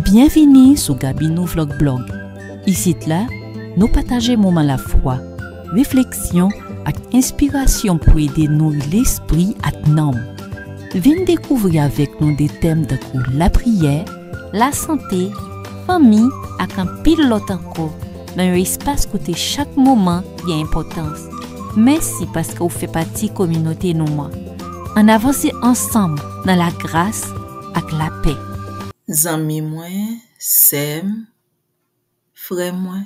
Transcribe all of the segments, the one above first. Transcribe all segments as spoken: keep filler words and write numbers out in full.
Byenvini sou Gaby Nou Vlog Blog. Isit la, nou pataje moman lafwa, refleksyon ak enspirasyon pou ede nouri lespri ak nanm. Vin dekouvri avèk nou de tèm tankou lapriyè, lasante, fanmi ak anpil lòt ankò nan yon espas kote chak moman gen enpòtans. Mèsi paske w fè pati kominote nou an. Ann avanse ansanm nan lagras ak lapè. Zanmi mwen, sè m, frè mwen,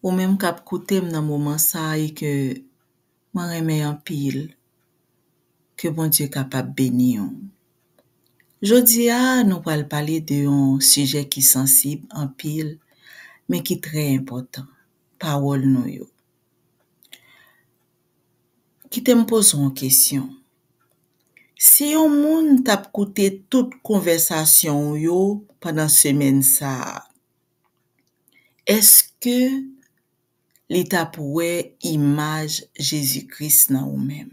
ou menm k ap koute m nan moman sa a e ke mwen renmen anpil, ke Bondye kapab beni w. Jodi a, nou pral pale de yon sijè ki sansib anpil, men ki trè enpòtan, pawòl nou yo. Kite m poze w yon kesyon. Si yon moun t ap koute tout konvèsasyon w yo pandan semèn sa a, èske li t ap wè imaj Jezi Kris nan ou menm?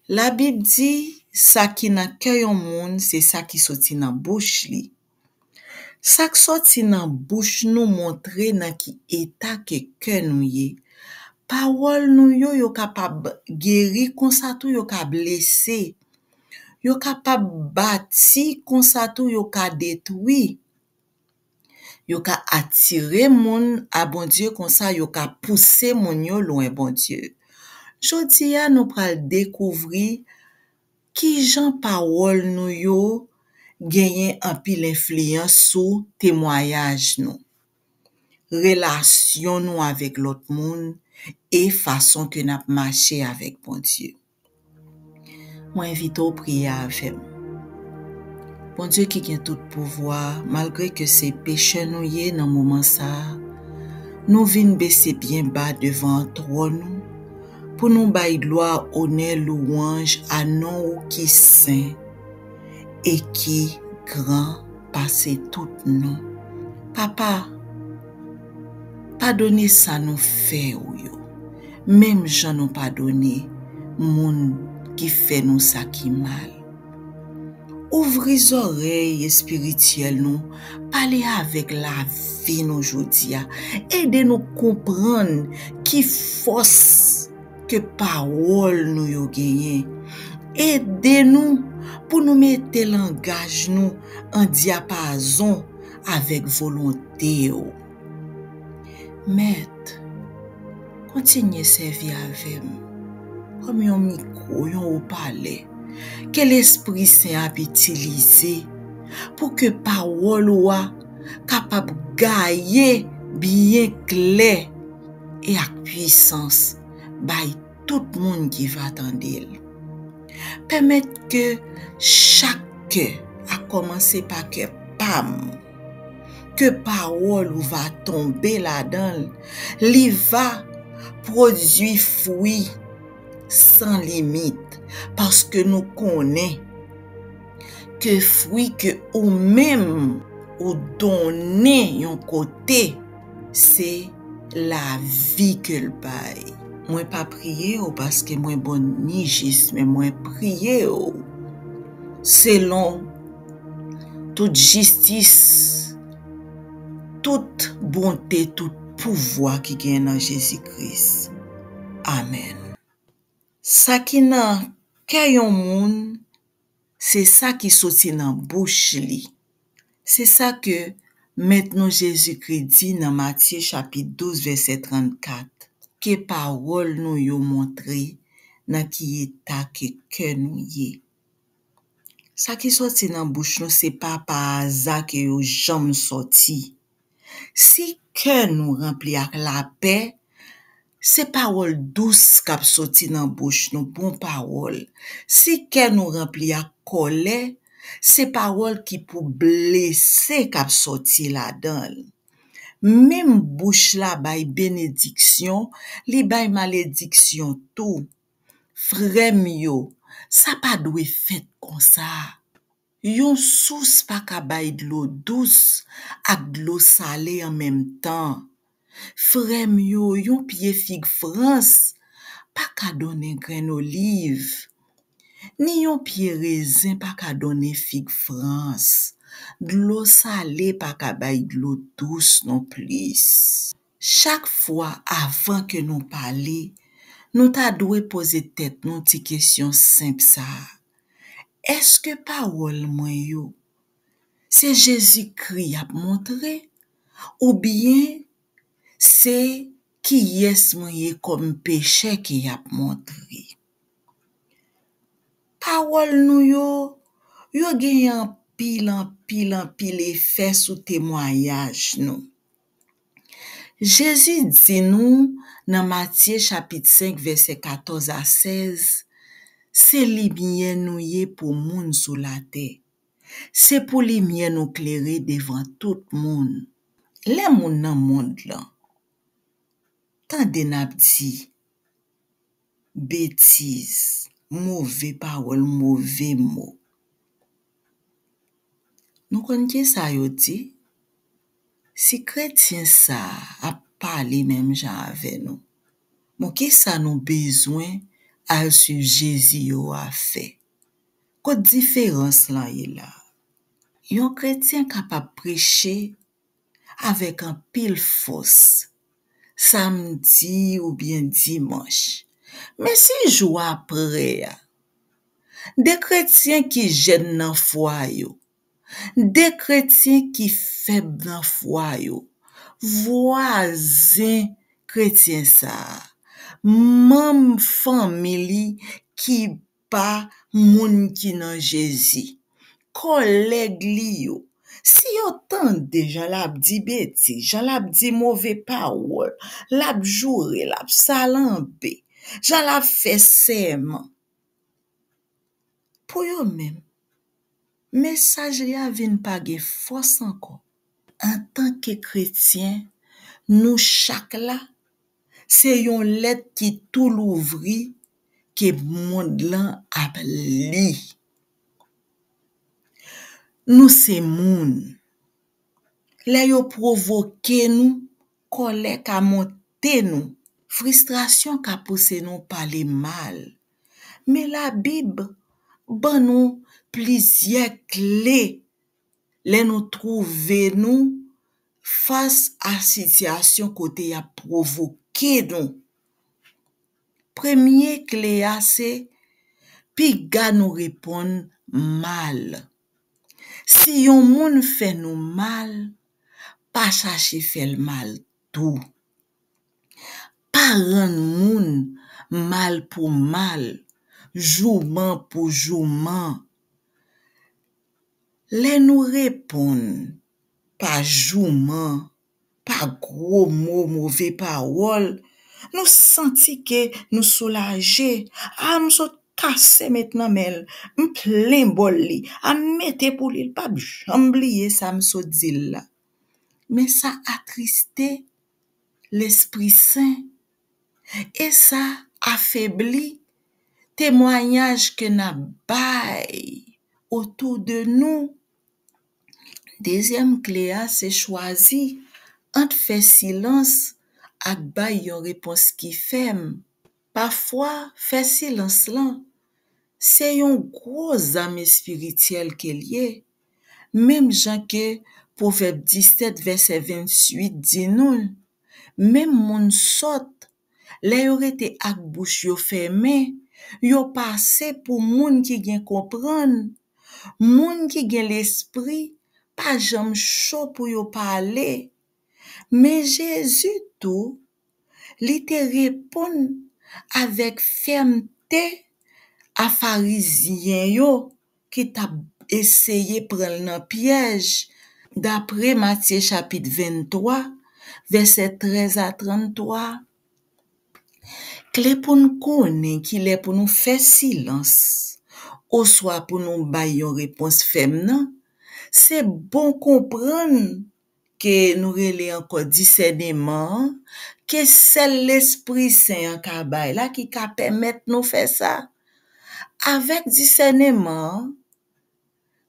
Labib di, sa ki nan kè yon moun, se sa ki soti nan bouch li. Sa k soti nan bouch nou montre nan ki eta ke kè nou ye. Pawòl nou yo, yo kapab geri, konsa tou yo ka blese. Yo kapab bati, konsa tou yo ka detwi. Yo ka atire moun a Bondye, konsa yo ka pouse moun yo lwen Bondye. Jodi a, nou pral dekouvri kijan pawòl nou yo genyen anpil enfliyans sou temwayaj nou, relasyon nou avèk lòt moun e fason ke n ap mache avèk Bondye. Mwen envite w priye avè m. Bondye ki gen tout pouvwa, malgre ke se pechè nou ye nan moman sa a, nou vin bese byen ba devan twòn ou pou nou bay glwa, onè, louwanj a non ou ki sen e ki gran pase tout non. Papa, padone sa nou fè ou yo, menm jan nou padone moun ki fè nou sa ki mal. Ouvri zòrèy espirityèl nou, pale avèk lavi nou jodi a. Ede nou konprann ki fòs ke pawòl nou yo genyen. Ede nou pou nou mete langaj nou an dyapazon avèk volonte w. Mèt, kontinye sèvi avè m kòm yon mikwo, yon opalè ke Lespri Sen ap itilize pou ke pawòl ou a kapab gaye byen klè e ak pwisans bay tout moun ki va tande l. Pèmèt ke chak kè, a kòmanse pa kè pa m, ke pawòl ou va tonbe ladan l, li va pwodui fwi san limit, paske nou konnen ke fwi ke ou menm ou donnen yon kote, se lavi ke l bay. Mwen pa priye w paske mwen bon ni jis, men mwen priye w selon tout jistis, tout bonte, tout pouvwa ki gen nan Jezi Kris. Amèn. Sa ki nan kè yon moun, se sa ki soti nan bouch li. Se sa ke Mèt nou Jezikri di nan Matye chapit douz, vèsè trannkat, ke pawòl nou yo montre nan ki eta ke kè nou ye. Sa ki soti nan bouch nou, se pa pa aza ke yo janm soti. Si kè nou ranpli ak lapè, se pawòl dous k ap soti nan bouch nou, bon pawòl. Si kè nou ranpli ak kòlè, se pawòl ki pou blese k ap soti ladan l. Menm bouch la bay benediksyon, li bay malediksyon tou. Frè m yo, sa pa dwe fèt konsa. Yon sous pa ka bay dlo dous ak dlo sale an menm tan. Frè m yo, yon pye fig Frans pa ka donnen grenn oliv. Ni yon pye rezen pa ka donnen fig frans, dlo sale pa ka bay dlo dous nonplis. Chak fwa avan ke nou pale, nou ta dwe poze tèt nou ti kesyon senp sa a: èske pawòl mwen yo, se Jezikri y ap montre, oubyen se kiyès mwen ye kòm pechè ke y ap montre? Pawòl nou yo, yo genyen anpil, anpil, anpil efè sou temwayaj nou. Jezi di nou nan Matye chapit senk, vèsè katòz a sèz, se limyè nou ye pou moun sou latè. Se pou limyè nou klere devan tout moun. Lè moun nan mond lan tande n ap di betiz, move pawòl, move mo, nou konn kisa yo di? Si kretyen sa a ap pale menm jan avè nou, bon, kisa nou bezwen al swiv Jezi yo a fè? Kot diferans lan ye la? Yon kretyen kapab preche avèk anpil fòs, samdi oubyen dimanch. Men si jou apre a, de kretyen ki jèn nan fwa yo, de kretyen ki fèb nan fwa yo, vwazen kretyen sa a, manm fanmi li ki pa moun ki nan Jezi, kòlèg li yo, si yo tande jan l ap di betiz, jan l ap di move pawòl, l ap joure, l ap salanbe, jan l ap fè sèman, pou yo menm, mesaj li a vin pa gen fòs ankò. Antanke kretyen, nou chak la, se yon lèt ki tou louvri ke mond lan ap li. Nou se moun. Lè yo pwovoke nou, kòlè ka monte nou, fristrasyon ka pouse nou pale mal. Men Labib ban nou plizyè kle lè nou twouve nou fas a sitiyasyon kote y ap pwovoke nou. Premye kle a se piga nou reponn mal. Si yon moun fè nou mal, pa chache fè l mal tou. Pa rann moun mal pou mal, jouman pou jouman. Lè nou reponn pa jouman, pa gwo mo, move pawòl, nou santi ke nou soulaje. A, m sot kase met nan men l, m plen bòl li. A, m mete pou li, l p ap janm bliye sa m sot di l la. Men sa atriste Lespri Sen e sa afebli temwayaj ke n ap bay otou de nou. Dezyèm kle a se chwazi ant fè silans ak bay yon repons ki fèm. Pafwa, fè silans lan se yon gwo zam espirityèl ke l ye, menm jan ke Pwovèb disèt vèsè venntuit di nou l, menm moun sòt, lè yo rete ak bouch yo fèmen, yo pase pou moun ki gen konprann. Moun ki gen lespri pa janm cho pou yo pale. Men Jezi tou, li te reponn avèk fèmte a Farizyen yo ki t ap eseye pran l nan pyèj, dapre Matye chapit venntwa, vèsè trèz a tranntwa. Kle pou n konnen kilè pou nou fè silans, oswa pou nou bay yon repons fèm nan, se bon konprann ke nou rele ankò disèneman an, ke sèl Lespri Sen an ka bay la, ki ka pèmèt nou fè sa. Avèk disèneman an,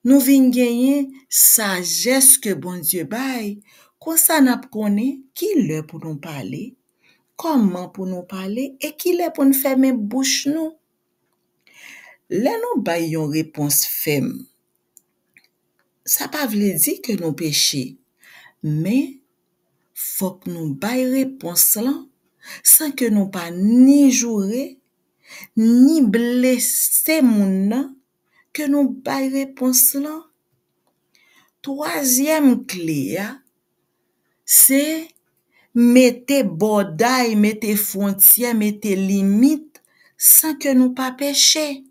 nou vin genyen sajès ke Bondye bay, konsa n ap konnen kilè pou nou pale, kòman pou nou pale e kilè pou n fèmen bouch nou. Lè nou bay yon repons fèm, sa pa vle di ke nou peche, men fòk nou bay repons lan san ke nou pa ni joure, ni blese moun nan ke nou bay repons lan. Twazyèm kle a, se mete bòday, mete fwontyè, mete limit san ke nou pa peche.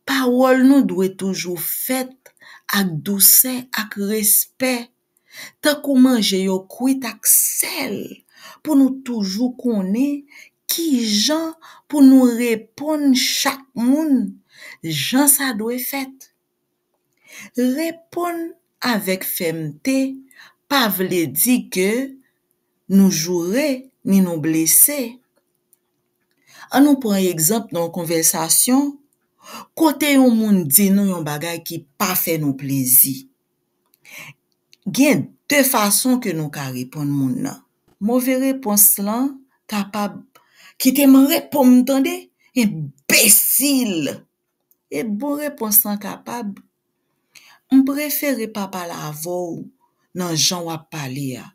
Pawòl nou dwe toujou fèt ak dousè, ak respè, tankou manje yo kwit ak sèl, pou nou toujou konnen kijan pou nou reponn chak moun jan sa dwe fèt. Reponn avèk fèmte pa vle di ke nou joure ni nou blese. Ann nou pran egzanp nan yon konvèsasyon kote yon moun di nou yon bagay ki pa fè nou plezi. Gen de fason ke nou ka reponn moun nan. Move repons lan kapab, "Kite m reponn m tande, enbesil!" E bon repons lan kapab, "M prefere pa pale avè w nan jan w ap pale a.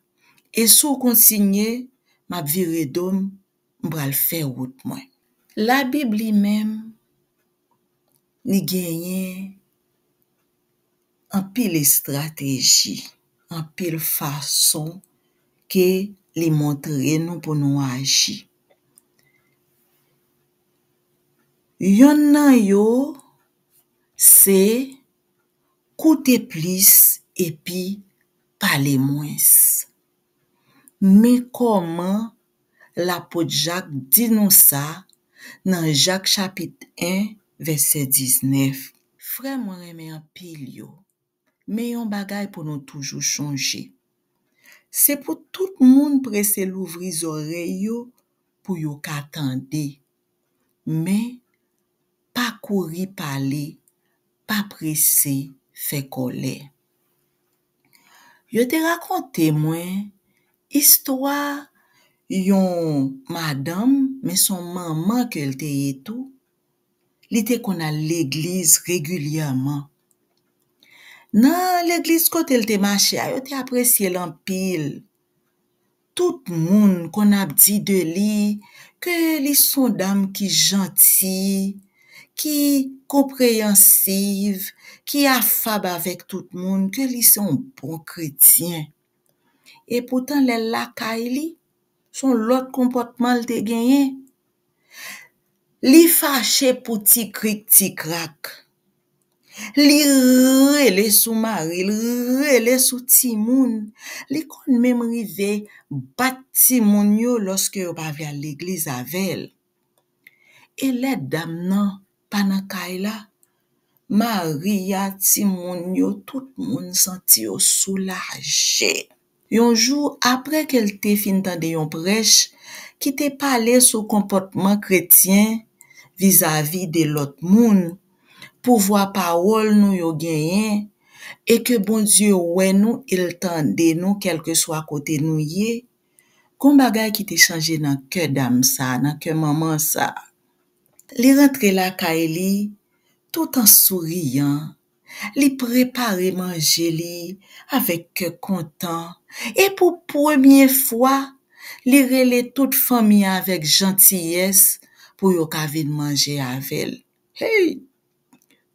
E si w kontinye, m ap vire do m, m pral fè wout mwen." Labib li menm, li genyen anpil estrateji, anpil fason ke li montre nou pou nou aji. Yonn nan yo se koute plis epi pale mwens. Men kòman lapot Jak di nou sa nan Jak chapit en, vèsè diznèf. Frè mwen renmen anpil yo, men yon bagay pou nou toujou chonje. Se pou tout moun prese louvri zòrèy yo pou yo ka tande. Men, pa kouri pale, pa prese fè kòlè. Yo te rakonte mwen istwa yon madanm, men se yon manman ke l te ye tou. Li te konn al legliz regilyèman. Nan legliz kote l te mache a, yo te apresye l anpil. Tout moun konn ap di de li ke li se yon dam ki janti, ki konpreyansiv, ki afab avèk tout moun, ke li se yon bon kretyen. Epoutan, lè l lakay li, se yon lòt konpòtman l te genyen. Li fache pou ti krik ti krak. Li rele sou mari l, rele sou timoun. Li konn menm rive bat timoun yo lòske yo pa vle al legliz avè l. E lè dam nan pa nan kay la, mari a, timoun yo, tout moun santi yo soulaje. Yon jou, apre ke l te fin tande yon prèch ki te pale sou konpòtman kretyen vizavi de lòt moun, pouvwa pawòl nou yo genyen, e ke Bondye wè nou e l tande nou kèlkeswa kote nou ye, gon bagay ki te chanje nan kè dam sa, nan kè manman sa. Li rantre lakay li tout an souriyan. Li prepare manje li avèk kè kontan. E pou premye fwa, li rele tout fanmi an avèk jantiyès pou yo ka vin manje avè l. Hey!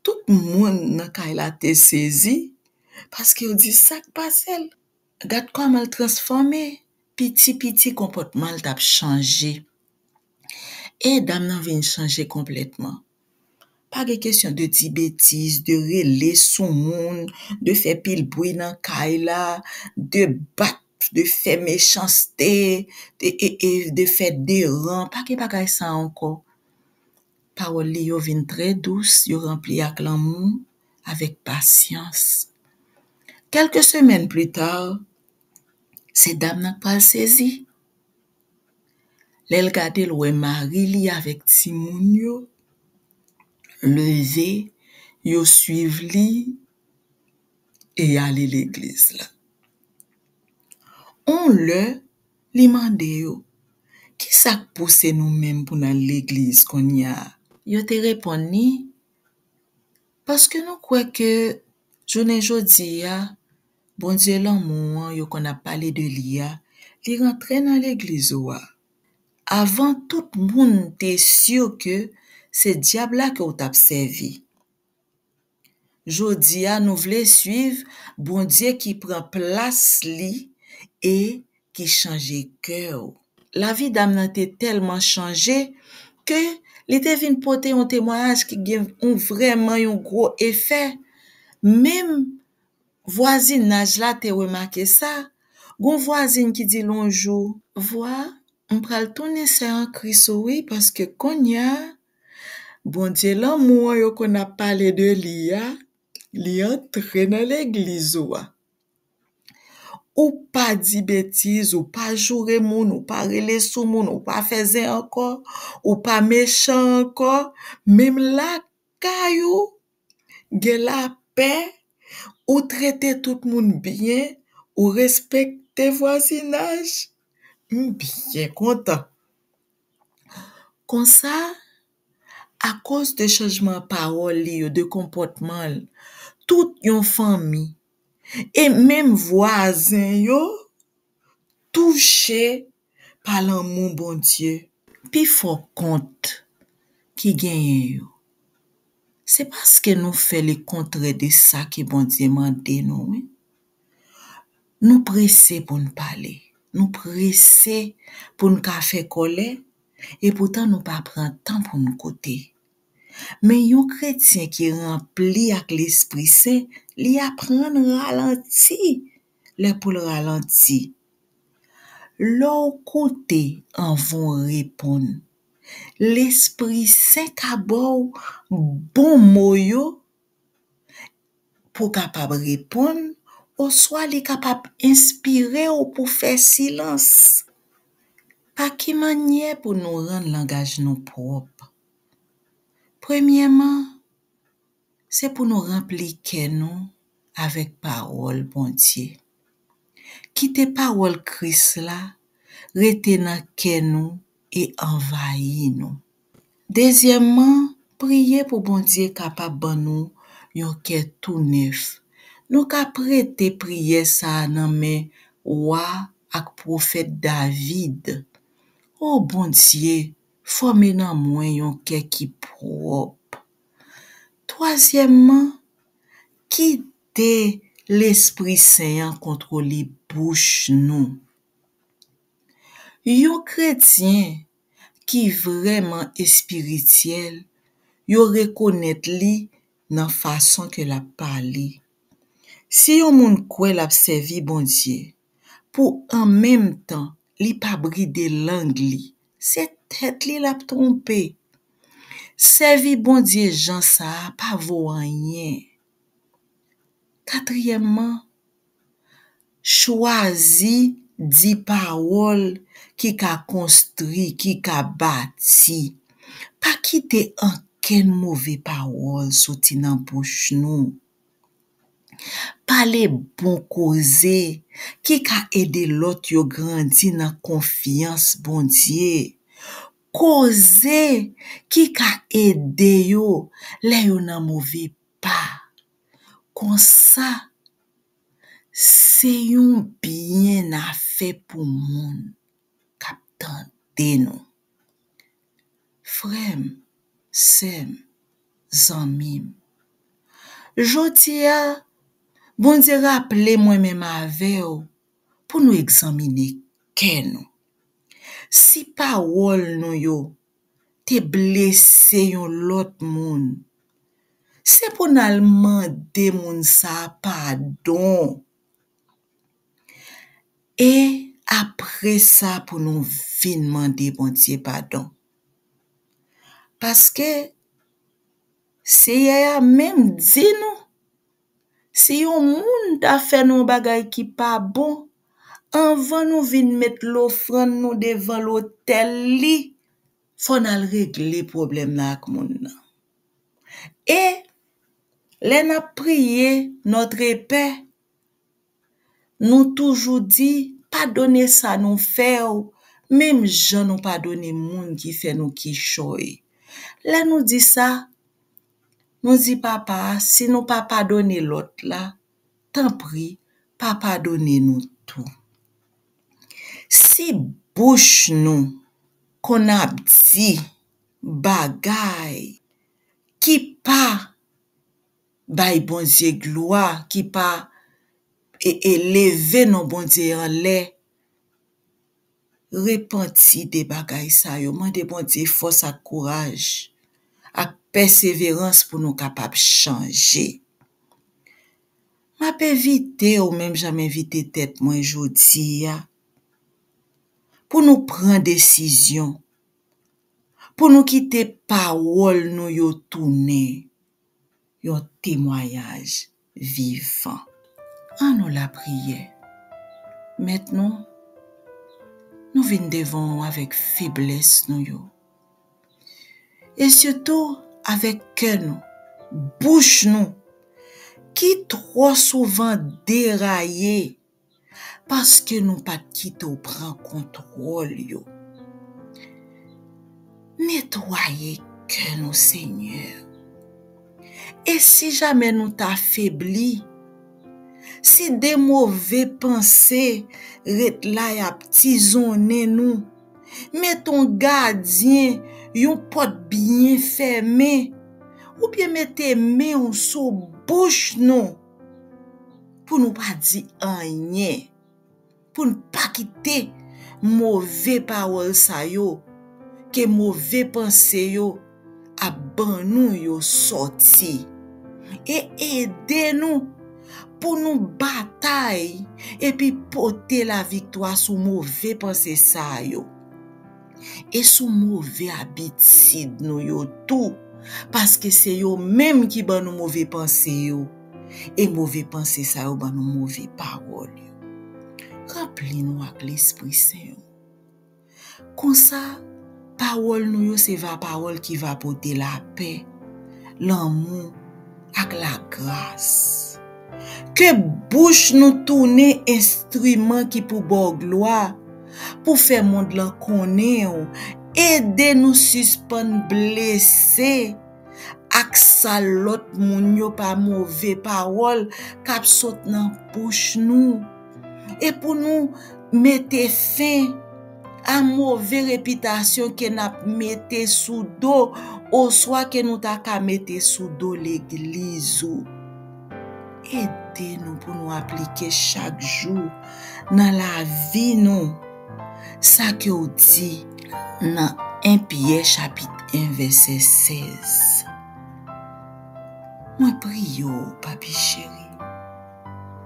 Tout moun nan kay la te sezi, paske yo di sa k pase l. Gad kòman l transfòme. Piti piti konpòtman l t ap chanje. E dam nan vin chanje konplètman. Pa gen kesyon de di betiz, de rele sou moun, de fè pil bri nan kay la, de bat, de fè mechanste, de, e, e, de fè deran. Pa gen bagay sa ankò. Pawòl li yo vin trè dous, yo ranpli ak lanmou, avèk pasyans. Kèlke semèn pli ta, se dam nan k pral sezi. Lè l gade, l wè mari li avèk timoun yo leve, yo swiv li e y ale legliz la. On lè, li mande yo, "Ki sa k pouse nou menm pou n al legliz kounye a?" Yo te reponn li, paske nou kwè ke jounen jodi a, Bondye lanmou an yo konn ap pale de li a, li rantre nan legliz ou a. Avan tout moun te si ke se dyab la ke w t ap sèvi. Jodi a, nou vle swiv Bondye ki pran plas li e ki chanje kè w. Lavi dam nan te tèlman chanje ke li te vin pote yon temwayaj ki gen yon vrèman yon gwo efè. Menm vwazinaj la te remake sa. Gon vwazin ki di l yon jou, "Vwa, m pral tounen sè an Kris ou wi, paske kounye a, Bondye lanmou an yo konn ap pale de li a, li antre nan legliz ou a." Ou pa di betiz, ou pa joure moun, ou pa rele sou moun, ou pa fè zen ankò, ou pa mechan ankò, menm lakay ou, gen lapè, ou trete tout moun byen, ou respekte vwazinaj. M byen kontan. Konsa, akoz de chanjman pawòl li yo, de konpòtman l, tout yon fanmi, e menm vwazen yo, touche pa lanmou Bondye. Pifò kont ki genyen yo, se paske nou fè lekontrè de sa ke Bondye mande nou, wi. Nou prese pou n pale. Nou prese pou n ka fè kòlè, epoutan nou pa pran tan pou n koute. Men yon kretyen ki ranpli ak Lespri Sen, li aprann ralanti lè pou l ralanti. Lè w koute anvan w reponn, Lespri Sen ka ba w bon mo yo pou w kapab reponn, oswa li kapab enspire w pou fè silans. Pa ki mannyè pou nou rann langaj nou pwòp? Premyèman, se pou nou ranpli kè nou avèk pawòl Bondye. Kite pawòl Kris la rete nan kè nou e anvayi nou. Dezyèmman, priye pou Bondye kapab ban nou yon kè tou nèf. Nou ka prete priyè sa a nan men wa ak pwofèt David. O Bondye, fòme nan mwen yon kè ki pwòp. Twazyèmman, kite Lespri Sen an kontwole bouch nou. Yon kretyen ki vrèman espirityèl, yo rekonèt li nan fason ke l ap pale. Si yon moun kwè l ap sèvi Bondye, pou an menm tan li pa bride lang li, se tèt li l ap twonpe. Sèvi Bondye jan sa a pa vo anyen. Katriyèmman, chwazi di pawòl ki ka konstwi, ki ka bati. Pa kite ankenn move pawòl soti nan bouch nou. Pale bon koze ki ka ede lòt yo grandi nan konfyans Bondye. Koze ki ka ede yo lè yo nan move pa. Konsa, se yon byen a fè pou moun k ap tande nou. Frè m, sè m, zanmi m, jodi a, Bondye raple mwen menm avè w pou nou egzamine kè nou. Si pawòl nou yo te blese yon lòt moun, se pou n al mande moun sa a padon. E apre sa, pou nou vin mande Bondye padon. Paske Seyè a menm di nou, si yon moun ta fè nou yon bagay ki pa bon, anvan nou vin met lofrann nou devan lotèl li, fò n al regle pwoblèm nan ak moun nan. E lè n ap priye Notre Père, nou toujou di, padone sa nou fè w, menm jan nou padone moun ki fè nou kichòy. Lè nou di sa, nou di Papa a, si nou pa padone lòt la, tanpri, pa padone nou tou. Si bouch nou konn ap di bagay ki pa bay Bondye glwa, ki pa e, e leve non Bondye anlè, repanti de bagay sa yo. Mande Bondye fòs ak kouraj, ak pèseverans pou nou kapab chanje. M ap envite w, menm jan m envite tèt mwen jodi a, pou nou pran desizyon, pou nou kite pawòl nou yo tounen yon temwayaj vivan. An nou lapriyè. Mèt nou, nou vin devan w avèk feblès nou yo. E sitou avèk kè nou, bouch nou, ki twò souvan deraye paske nou pa t kite w pran kontwòl yo. Netwaye kè nou, Senyè. E si jamè nou ta febli, si de move panse ret la y ap tizonnen nou, mete yon gadyen, yon pòt byen fèmen, oubyen mete men w sou bouch nou pou nou pa di anyen, pou n pa kite move pawòl sa yo, ke move panse yo ap ban nou yo sòti. E ede nou pou nou batay epi pote laviktwa sou move panse sa yo. E sou move abitid nou yo tou, paske se yo menm ki ban nou move panse yo, e move panse sa yo ban nou move pawòl yo. Ranpli nou ak Lespri Sen w. Konsa, pawòl nou yo se va pawòl ki va pote lapè, lanmou, ak lagras. Ke bouch nou tounen enstriman ki pou ba w glwa, pou fè mond lan konnen w, ede nou sispann blese ak sal lòt moun yo pa move pawòl k ap sot nan bouch nou. E pou nou mete fen a move repitasyon ke n ap mete sou do, oswa ke nou ta ka mete sou do legliz ou. Ede nou pou nou aplike chak jou nan lavi nou sa ke w di nan en Pyè chapit en vèsè sèz. Mwen priye w, Papi cheri,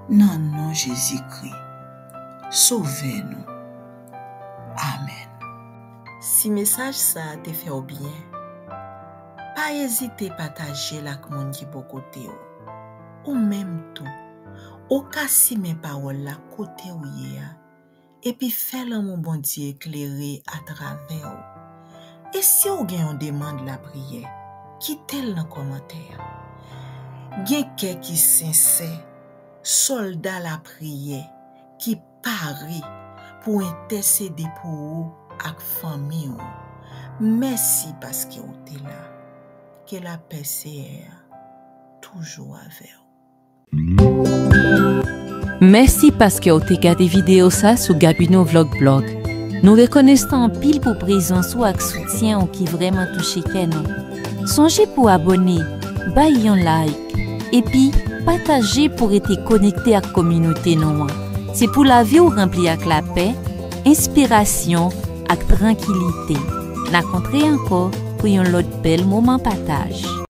nan non Jezikri, Sovè nou. Amèn. Si mesaj sa a te fè w byen, pa ezite pataje l ak moun ki bò kote w. Ou menm tou, ou ka simen pawòl la kote w ye a, epi fè lanmou Bondye eklere atravè w. E si w gen yon demann lapriyè, kite l nan kòmantè a. Gen kè ki sensè, sòlda lapriyè ki pare pou entèsede pou ou ak fanmi w. Mèsi paske w te la. Ke lapè Seyè a toujou avè w. Mèsi paske w te gade videyo sa sou Gabino Vlog Blog. Nou rekonesan anpil pou prezans ou ak soutyen ou ki vrèman touche kè nou. Sonje pou abòne, bay yon like, epi pataje pou rete konekte ak kominote nou an. Se pou lavi w ranpli ak lapè, enspirasyon, ak trankilite. N a kontre ankò pou yon lòt bèl moman pataj.